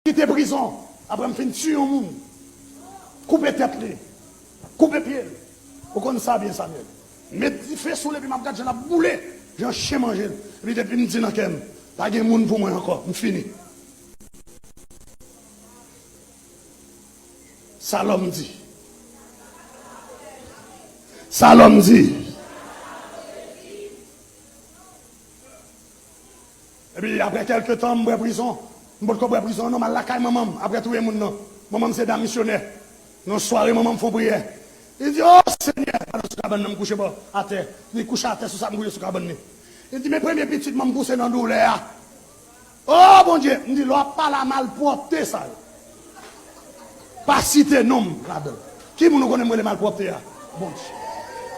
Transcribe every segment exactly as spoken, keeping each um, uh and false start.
kite prizon, apre m fin tiye yon moun, koupe tèt li, koupe pye l. Ou konn sa byen, Samyèl. Met dife sou l epi m ap gad jan l ap boule, jan chen manje l. Epi depi m di nan kè m, pa gen moun pou mwen ankò, m fini. Sa lòm di. Sa lòm di. Epi, apre kèlke tan, m bwè prizon. M potko bwè prizon, non, m al lakay manman m, apre touye moun nan. Manman m se dam misyonè. Nan sware, manman m fè yon priyè. Li di, "O Senyè," pandan sou kabann nan, m kouche bò, atè. Li kouche atè sou sa, m kouche sou kabann li. Li di, "Men premye pitit mwen m pouse nan doulè a." O Bondye, m di, lè w ap pale a malpwòpte sa yo, pa site non m ladan l. Ki moun ou konnen m rele malpwòpte a? Bondye.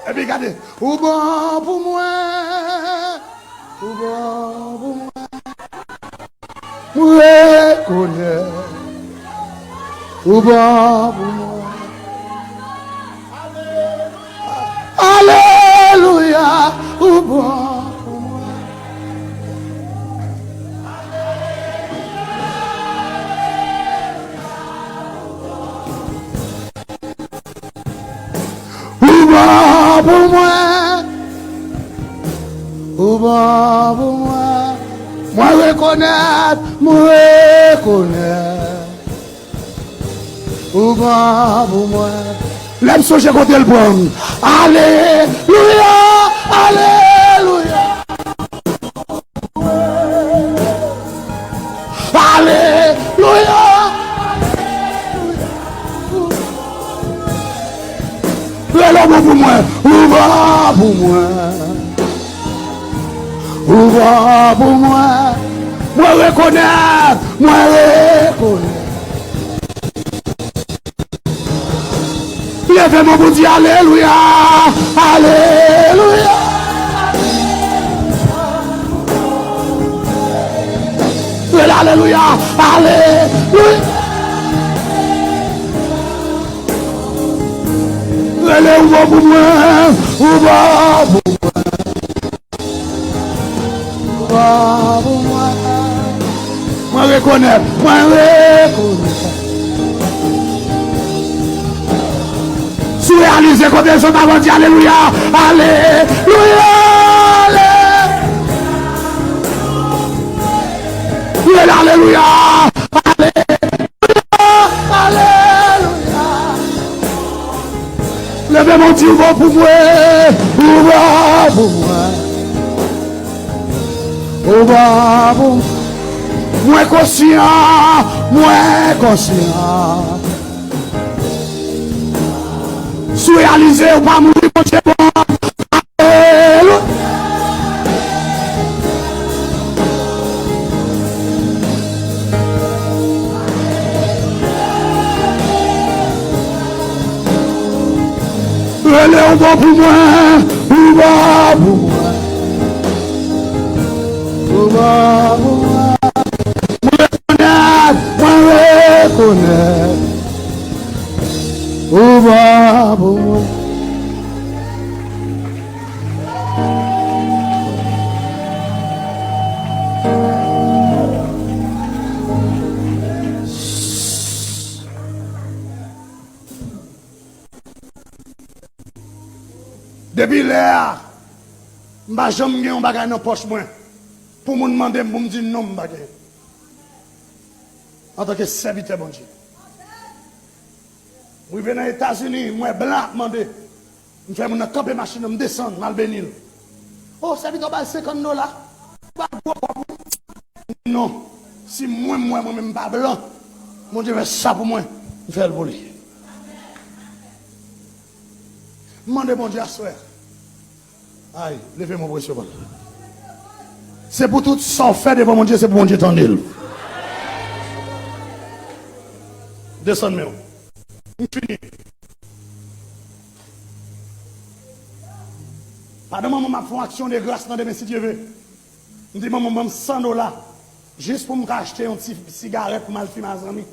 Epi gade, ou bon pou mwen, ou bon pou mwen. Mwen rekonèt ou bon pou mwen. Alelouya, ou bon pou mwen. Ou bon pou mwen. Ou bon pou mwen. Mwen rekonèt, mwen rekonèt. Ou bon pou mwen. Lè m sonje kote l pran m. Alelouya, alelouya. Alelouya. Rele w bon pou mwen. Ou bon pou mwen. Ou bon pou mwen. Mwen rekonèt. Mwen rekonèt. Leve men w pou di alelouya, alelouya. Rele alelouya, alelouya. Rele ou bon pou mwen, ou bon pou mwen. Ou bon pou mwen. Mwen rekonèt, mwen rekonèt. Si w reyalize kote l sot avan, di alelouya, alelouya, ale. Rele alelouya, alelouya, alelouya. Leve men w di ou bon pou mwen, ou bon pou mwen. Ou bon pou mwen. Mwen konsyan, mwen konsyan. Si w reyalize ou pa mouri, Bondye bon. Alelouya. Rele ou bon pou mwen, ou bon pou mwen. Ou bon pou mwen. Mwen rekonèt, mwen rekonèt. Ou bon pou mwen. Depi lè a, m pa janm gen yon bagay nan pòch mwen pou moun mande m pou m di non, m pa gen. Antanke sèvitè Bondye. M rive nan Etazini, m wè blan ap mande. M fè moun nan kanpe machin nan, m desann, m al beni l. O, sèvitè, w ba l senkant dola. Ou ba l gwo kòb, wi. Non. Si mwen, m wè mwen menm m pa blan, Bondye fè sa pou mwen, m fè l pou li. M mande Bondye aswè. Ay, leve men w pou resevwa l. Se pou tout sa w fè devan Bondye, se pou Bondye tande l. Desann men w. M fini. Pandan manman m ap fè yon aksyon de gras nan demen, si Dye ve, m di manman m ban m san dola, jis pou m ka achte yon ti sigarèt pou m al fimen a zanmi.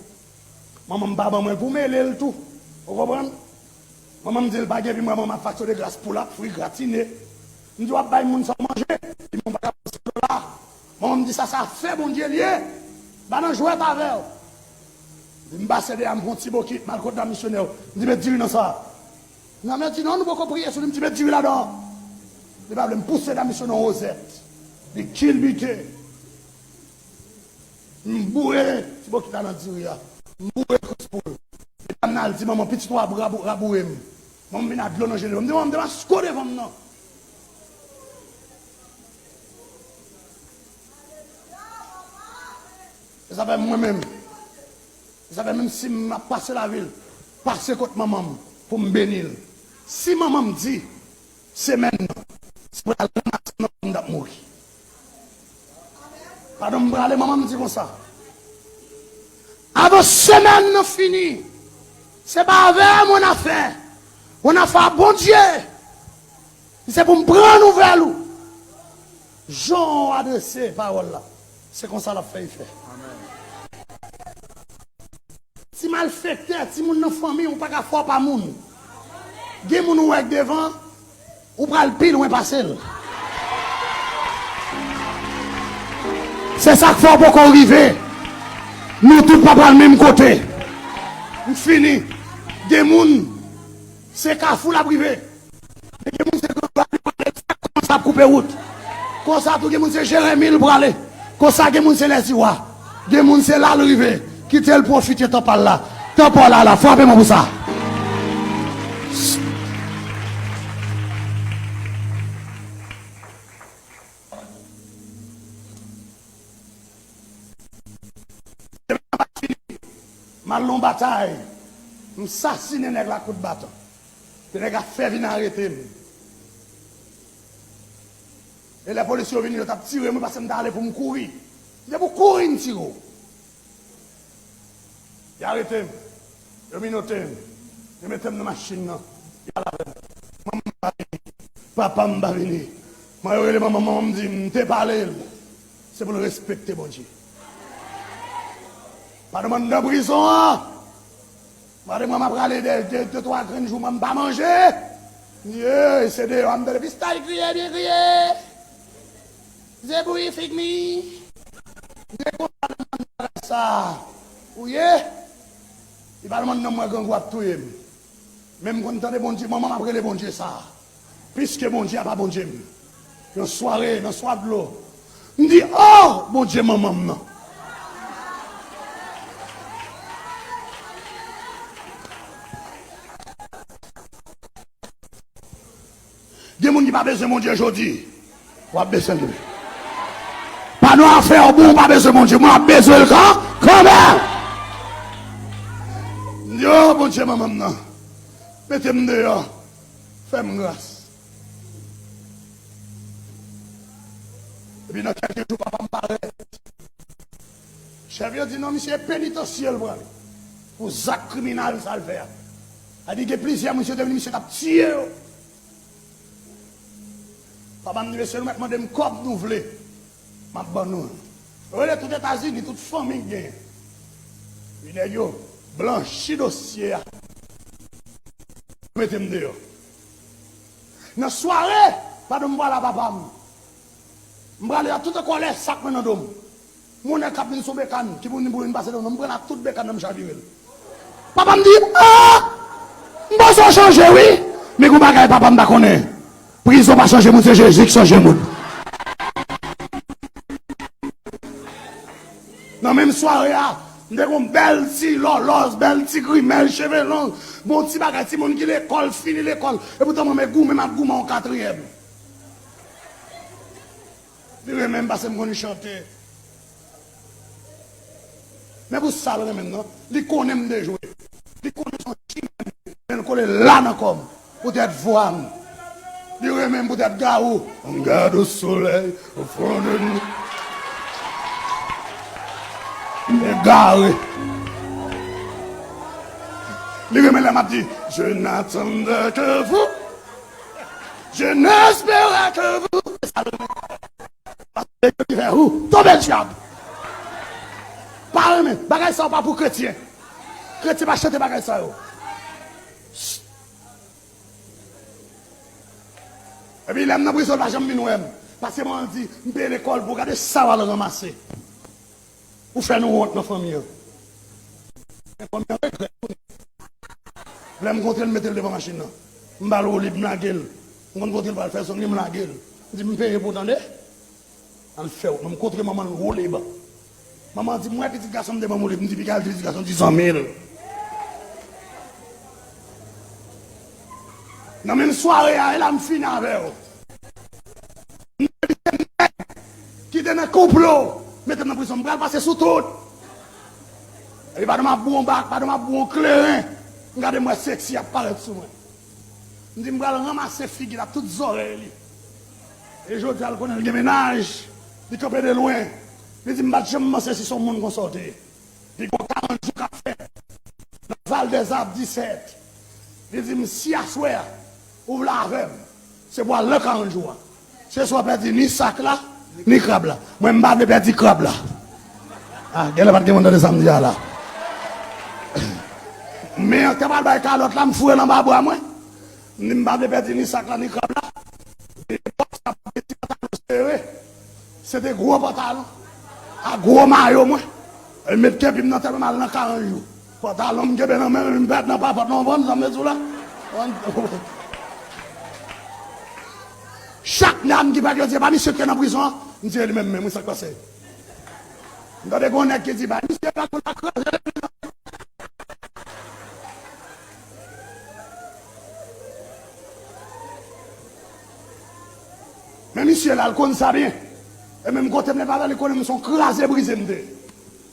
Manman m pa ban mwen l pou m ele l tou. Ou konprann? Manman m di l pa gen, epi m wè manman m ap fè aksyon de gras, poul ap fri, gratine. M di, w ap bay moun sa w manje? Li di, m pa ka pran san dola. Manman m di, sa, sa afè Bondye l ye. M pa nan jwèt avè w. M pase dèyè a, m pran ti bokit, m al kot dam misyonè yo. M di, "Met diri nan sa." Dam yo di, "Non, nou poko priye sou li." M di, "Met diri ladan." Li pa vle, m pouse dam misyonè yon wozèt. Li kilbite. M boure ti bokit la nan diri a. M boure krans pou l. Medam nan al di manman, "Pitit ou ap rabou-, raboure m." Manman vin ak dlo nan je li. M di, "Manman, m te masko devan m nan." E sa fè mwen menm. E sa fè menm si m ap pase lavil, pase kot manman m pou m beni l. Si manman m di, semèn nan, se pou l al ranmase nan kòm m t ap mouri. Pandan m prale, manman m di konsa, "Avan semèn nan fini, se pa avè m ou n a fè, ou n a fè a Bondye. Se pou m pran nouvèl ou." Jan w adrese pawòl la, se konsa l ap fè efè. Ti malfektè, timoun nan fanmi w pa ka fè w pa moun. Gen moun ou wè k devan, ou pral pi lwen pase l. Se sa k fè w poko rive. Nou tout pa pral menm kote. M fini. Gen moun, se kafou l ap rive. Men gen moun se gran bra li prale, sa kòmanse ap koupe wout. Konsa tou gen moun se Jeremi l prale. Konsa gen moun se lèziwa. Gen moun se la l rive. Kite l pwofite tan pa l la. Tan pa w la la. Frape mwen pou sa. M al nan batay, m sasinen nèg la kout baton. Ke nèg la fè vin arete m. E lè polis yo vini, yo t ap tire mwen paske m t ale pou m kouri. M te pou kouri, m tire w. Yo arete m. Yo minote m. Yo mete m nan machin nan. Yo al avè m. Manman m pa vini. Papa m pa vini. Mwen yo rele manman m, manman m di m te pale l. Se pou l respekte Bondye. Pandan m anndan prizon an, mande mwen m ap rale de, de, de twa grenn jou mwen m pa manje. Ye, se deyò a m tande pistay kriye, byen kriye. Zebouyi fig mi. M te kontan nan bagay sa. Ou ye? Li pa demann nan mwen grangou ap touye m. Men m konn tande Bondye, manman m ap rele Bondye sa. Piske Bondye a pa Bondye m. Yon sware, nan swa dlo, m di, "Oh, Bondye manman m nan." Gen moun ki pa bezwen Bondye jodi. W ap bezwen l demen. Pa nan afè w bon, w pa bezwen Bondye. Mwen ap bezwen l kan, kanmenm. Yo, Bondye manman m nan. Mete m deyò. Fè m gras. Epi nan kèlke jou, papa m parèt. Chèf yo di non, misye penitansye l prale. Pou zak kriminal sa l fè a. A di gen plizyè moun, misye te vin, misye t ap tiye yo. Papa m di, "Mesye, nou mèt mande m kòb nou vle. M ap ban nou l." Yo rele tout Etazini, tout fanmi k genyen. Epi nèg yo blanchi dosye a. Mete m deyò. Nan sware, pandan m prale a papa m, m prale a tout an kòlè, sak mwen nan do m. Moun k ap vin sou bekann, ki pou vin, pou vin pase devan m, m pran l ak tout bekann nan, m chavire l. Papa m di, "Ah! M panse w chanje, wi." Men gon bagay papa m pa konnen. Prizon pa chanje moun, se Jezi k chanje moun. Nan menm sware a, m te gon bèl ti lòlòz, bèl ti grimèl, cheve long, bon ti bagay, timoun ki lekòl, fini lekòl. Epoutan mwen, men goumen, m ap goumen yon katriyèm. Li renmen m paske m konn chante. Men pou sa l renmen m nan, li konnen m te jwe. Li konnen se yon chimè m ye, men l kole la nan kò m, poutèt vwa m. Li renmen m poutèt gawou. On regarde au soleil au fond de nous. Egare. Li renmen lè m ap di, "Je n'attendais que vous. Je n'espérais que vous." Se sa l renmen. Paske yo ki fè ou tonbe dyab. Pa renmen. Bagay sa yo pa pou kretyen. Kretyen pa chante bagay sa yo. Epi lè m nan prizon, l pa janm vin wè m. Paske manman di, "M peye lekòl pou w, gade sa w al ranmase." Ou fè nou wont nan fanmi an. Lè m kontre l, m mete l devan machin nan. M ba l woulib, m lage l. M konn kote l pral fè zong li, m lage l. M di, "M peye pou w tande." Al fè w. M kontre manman l woulib. Manman di, "M wè pitit gason m te ban m woulib." M di, "Piga l di pitit gason di zanmi l." Nan menm sware a, e la m fini avè w. Ki te nan konplo, mete m nan prizon, m pral pase sou tout. Epi pandan m ap bwon bak, pandan m ap bwon kleren, m gade m wè Sexy ap parèt sou mwen. M di m pral ranmase figi l ak tout zòrèy li. E jodi a l konnen l gen mennaj, li kanpe de lwen. Li di m pa t janm panse si se yon moun konsa w te ye. Li gen yon karant jou k ap fèt nan Val des Arbres disèt. Li di m si aswè a ou vle avè m, se pou al nan karant jou a. Se swa pèdi ni sak la, ni krab la. Mwen m pa vle pèdi krab la. Ah, genlè pa t gen moun tande sa m di a la. Men an te pral bay kalòt la, m foure l anba bra mwen. M di m pa vle pèdi ni sak la, ni krab la. E bòs la pa t gen ti pantalon sere. Se te gwo pantalon. Ak gwo mayo mwen. E met kenpi m nan tèt mwen, m al nan karant jou. Pantalon m kenbe nan men m, m pèt nan papòt la, w konprann sa m vle di w la? Chak dam ki pèt yo di, "E pa misye ki te nan prizon an?" M di, "E li menm menm, wi, sa k pase?" M tande gon nèg ki di, "Bay misye la, pou l pa kraze legliz la." Men misye la, l konn sa byen. E menm kote m leve avè l, li konnen m se yon kraze brize m te ye.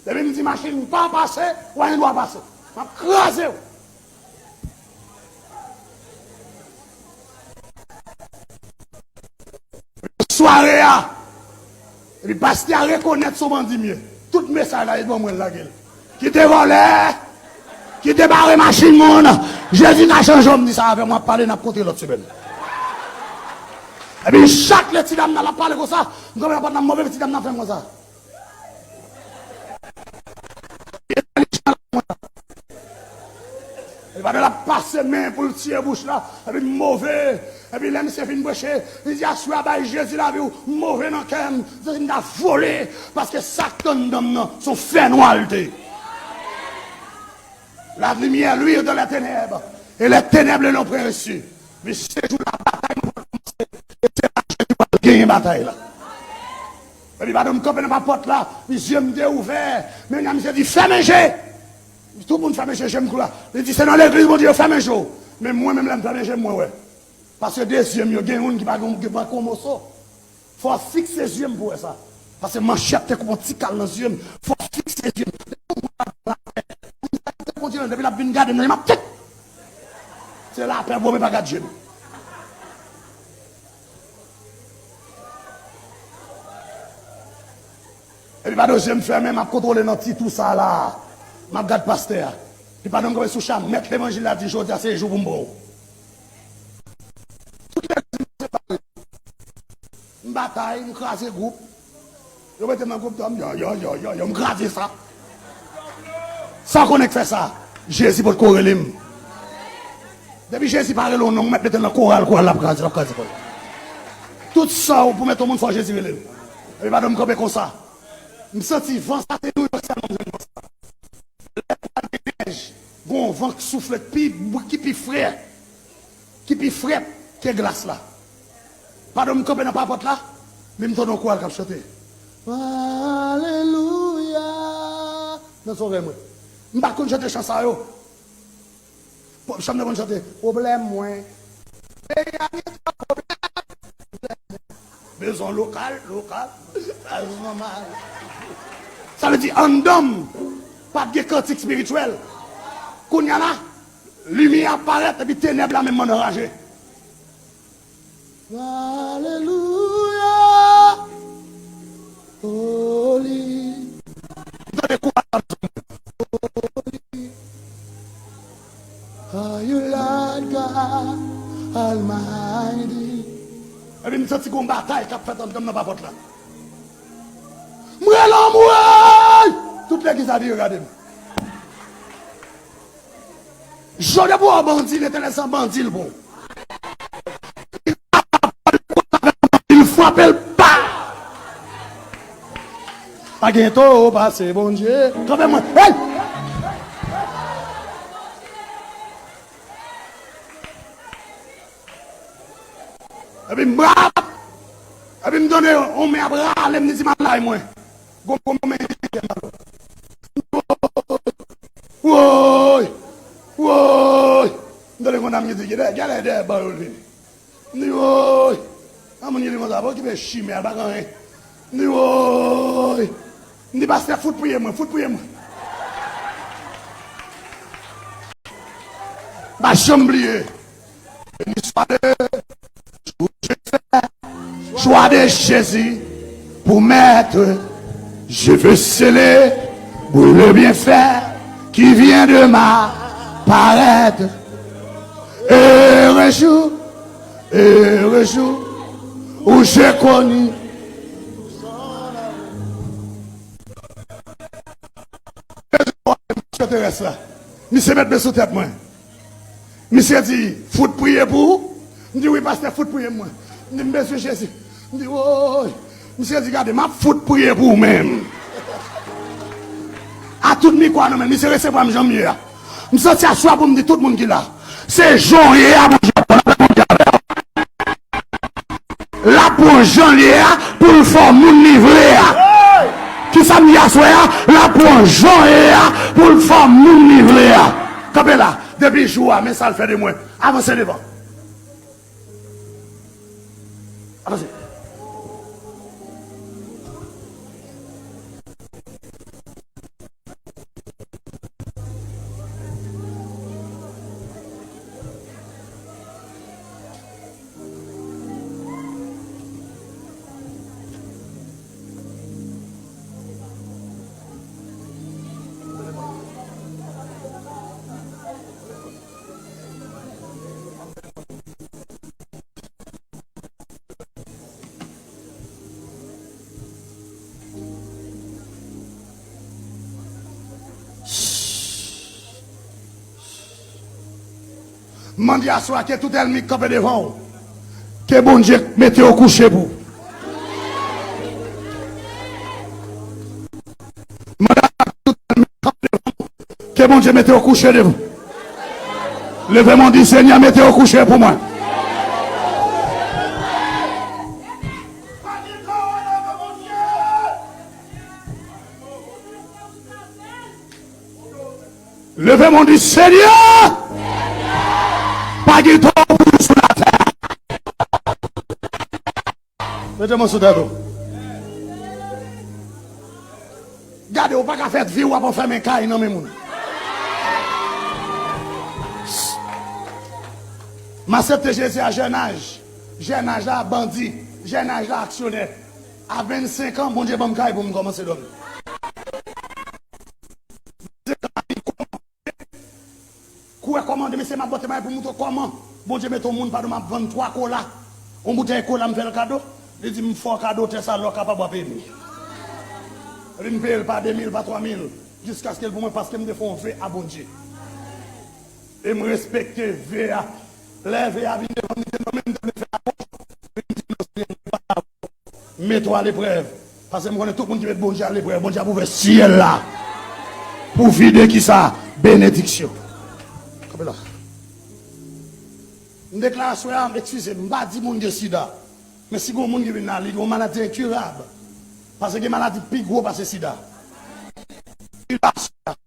Depi m di machin pa pase, w a gen dwa pase. M ap kraze w. Sware a, epi pastè a rekonèt se yon bandi m ye. Tout mesaj la, e ban mwen l lage l. Kite vòlè, kite bare machin moun. Jezi ka chanje w, m di sa avè w, m ap pale, n ap kontre lòt semèn. Epi chak lè ti dam nan l ap pale konsa, m kanpe nan pòt la, m move, epi ti dam nan fè m konsa. Li pa t ap pase men pou l tiye bouch la, epi m move. Epi lè misye fin preche, li di, "Aswè a bay Jezi lavi w, m move nan kè m, se si m ta vole, paske sa k t anndan m nan, se yon fènwa l te ye." La lumière luit dans les ténèbres, et les ténèbres ne l'ont point reçu. Men se jou la batay mwen pral kòmanse, e se la Jezi pral genyen batay la. Epi pandan m kanpe nan papòt la, zye m te ouvè. Men misye di, "Fèmen je!" Tout moun fèmen je, je m kou la. Li di, "Se nan legliz Bondye yo fèmen je w." Men mwen menm, lè m fèmen je m, mwen wè. Paske de zye m yo, gen youn ki pa gen, ki pa gen yon moso. Fò w fikse zye m pou w wè sa. Paske manchèt te koupe yon ti kal nan zye m. Fò w fikse zye m. Lè yon moun ap pran atè, moun sa te kontinye, depi l ap vin gade m nan, m ap tit. Se lapè pou mwen pa gad je m. Epi pandan zye m fèmen, m ap kontwole nan ti tou sa la. M ap gad pastè a. Epi pandan m kanpe sou cha, mèt levanjil la di, "Jodi a se jou pou m pran w." Tout legliz m separe. M batay, m kraze gwoup. Yo mete m nan gwoup dòm, yo, yo, yo, yo, yo, m kraze sa. Sa w konnen k fè sa? Jezi potko rele m. Depi Jezi pa rele w non, ou mèt mete l nan koral, koral la ap kraze, l ap kraze kò l. Tout sa w pou mete yon moun, fò Jezi rele l. Epi pandan m kanpe konsa, m santi van sa te nou yo sèlman m jwenn van sa. Lè pral gen nèj, gon van k soufle k pi, ki pi fre, ki pi frèt ke glas la. Pandan m kanpe nan papòt la, men m tande yon koral k ap chante. Alelouya! Nan zòrèy mwen. M pa konn chante chan sa yo. Po-, chan m te konn chante, pwoblèm mwen. Peyi a gen twòp pwoblèm. Bezwen lokal, lokal. Sa se nòmal. Sa vle di, anndan m, pa t gen kantik espirityèl. Kounye a la, limyè ap parèt, epi tenèb la menm anraje. Alelouya. Holy. M tande koral la. Holy are you, Lord God Almighty. Epi m santi gon batay k ap fèt anndan m nan papòt la. M rele anmwey! Tout legliz la vire gade m. Jodi a pou w bandi, Letènèl se yon bandi l pou w. Li frape l pa. Pa gen towo pase Bondye. Kanpe mwen. Hey! Brap! Epi m tande yon men ap rale m, li di m al lay mwen. Gon, gon men, woy, woy. M tande yon dam ki di, gade, gade dèyè ban yo l vini. M di, woy. An moun ki di konsa, pa okipe chimè, l pa gen anyen. M di, woy. M di, pastè, fout priye mwen, fout priye mwen. M pa janm bliye. Béni soit le jour où je fais joie de Jésus pour maître. Je veux célébrer le bienfait qui vient de m'apparaître. Heureux jour, heureux jour où je connus. Misye terès la. Misye met men sou tèt mwen. Misye di, fout priye pou ou? M di, wi, pastè, fout priye mwen. M di, m bezwen Jezi. M di, woy. Misye di, gade, m ap fout priye pou ou menm. A tout mikwa nan men, misye resevwa m jan m ye a. M santi aswè pou m di tout moun ki la. Se jan w ye a, Bondye ap pran, Bondye avè w. L ap pran jan l ye a pou l fè w moun li vle a. Kisa m di aswè a? L ap pran jan l ye a pou l fè w moun li vle a. Kanpe la, depi jou a, men sa l fè de mwen. Avanse devan. Avanse. Mande aswè a ke tout ènmi k kanpe devan w, ke Bondye mete yo kouche pou. Mande aswè a ke tout ènmi k kanpe devan w, ke Bondye mete yo kouche devan. Leve men w, di, Senyè, mete yo kouche pou mwen. Leve men w, di, Senyè, pa gen tan pou nou sou latè. Mete men sou tèt ou. Gade, ou pa ka fè vi w ap anfèmen kay nan men moun. M aksepte Jezi a jèn aj. Jèn aj la, bandi. Jèn aj la, aksyonè. A vennsenk an, Bondye ban m kay pou m kòmanse dòmi. Kourè kòmande, mesye, m ap bò temwayaj pou m montre w kòman Bondye mete yon moun padon, m ap vann twa kola. Yon boutèy kola m fè l kado. Li di m fè w kado tè sa lè w kapab w ap ede m. Epi m peye l pa de mil, pa twa mil, jiskaske l pou mwen, paske m te fè yon ve a Bondye. E m respekte ve a. Lè ve a vin devan m, li te nonmen m, m te vle fè apòch, li di non, Senyè, mwen pa mete w aleprèv. Paske m konnen tout moun ki met Bondye aleprèv, Bondye ap ouvè syèl la pou vide kisa? Benediksyon. Kanpe la. M deklare aswè a, eskize m, m pa di moun gen sida. Men si gen yon moun ki vin la, li gen yon maladi enkirab. Paske gen maladi pi gwo pase sida. Sida, sida.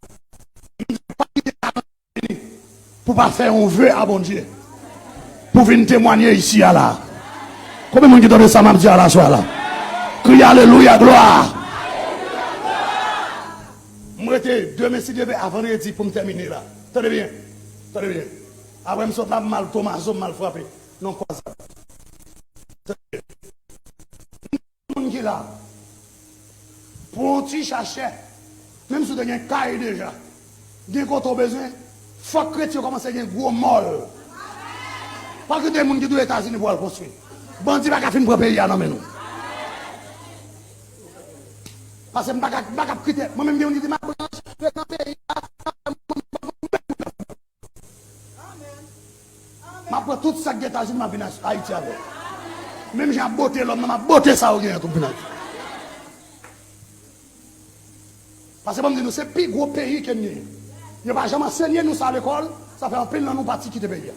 Pou pa fè yon ve a Bondye, pou vin temwanye isi a la. Konbyen moun ki tande sa m ap di a la swa la? Kriye alelouya, glwa. M rete demen, si Dye vle, a vandredi pou m tèmine la. Tande byen. Tande byen. Apre m sot la, m al Tomazo, m al frape nan kwazad. Tande byen. Moun ki la, pou yon ti chachè, menm si w te gen kay deja, gen kote w bezwen, fòk kretyen yo kòmanse gen gwo mòl. Pa kite moun ki tou Etazini pou al konstwi. Bandi pa ka fin pran peyi a nan men nou. Paske m pa ka, m pa ka kite, mwen menm gen moun ki di m ap branche nan peyi a. M ap pran tout sa k gen Etazini, m ap vin Ayiti avè l. Menm jan ap bote lòm nan, m ap bote sa yo genyen tou, m vin Ayiti. Paske ban m di nou, se pi gwo peyi ke n genyen. Yo pa janm ansenye nou sa lekòl, sa fè anpil nan nou pati kite peyi a.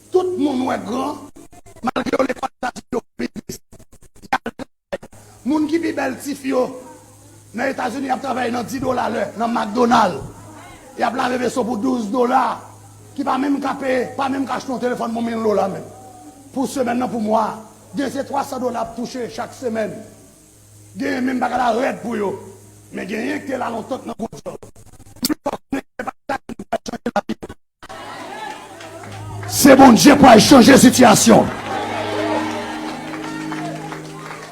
Tout moun nou wè gran, malgre yo Fi yo nan Etazini ap travay nan dis dola lè nan McDonald. Y ap lave veso pou douz dola, ki pa menm ka peye, pa menm ka achte yon telefòn pou mil dola menm. Pou semèn nan, pou mwa, gen se twa san dola ap touche chak semèn. Genyen menm bagay la rèd pou yo. Men genyen ki te la lontan k nan gwo djòb. Se Bondye pral chanje sitiyasyon.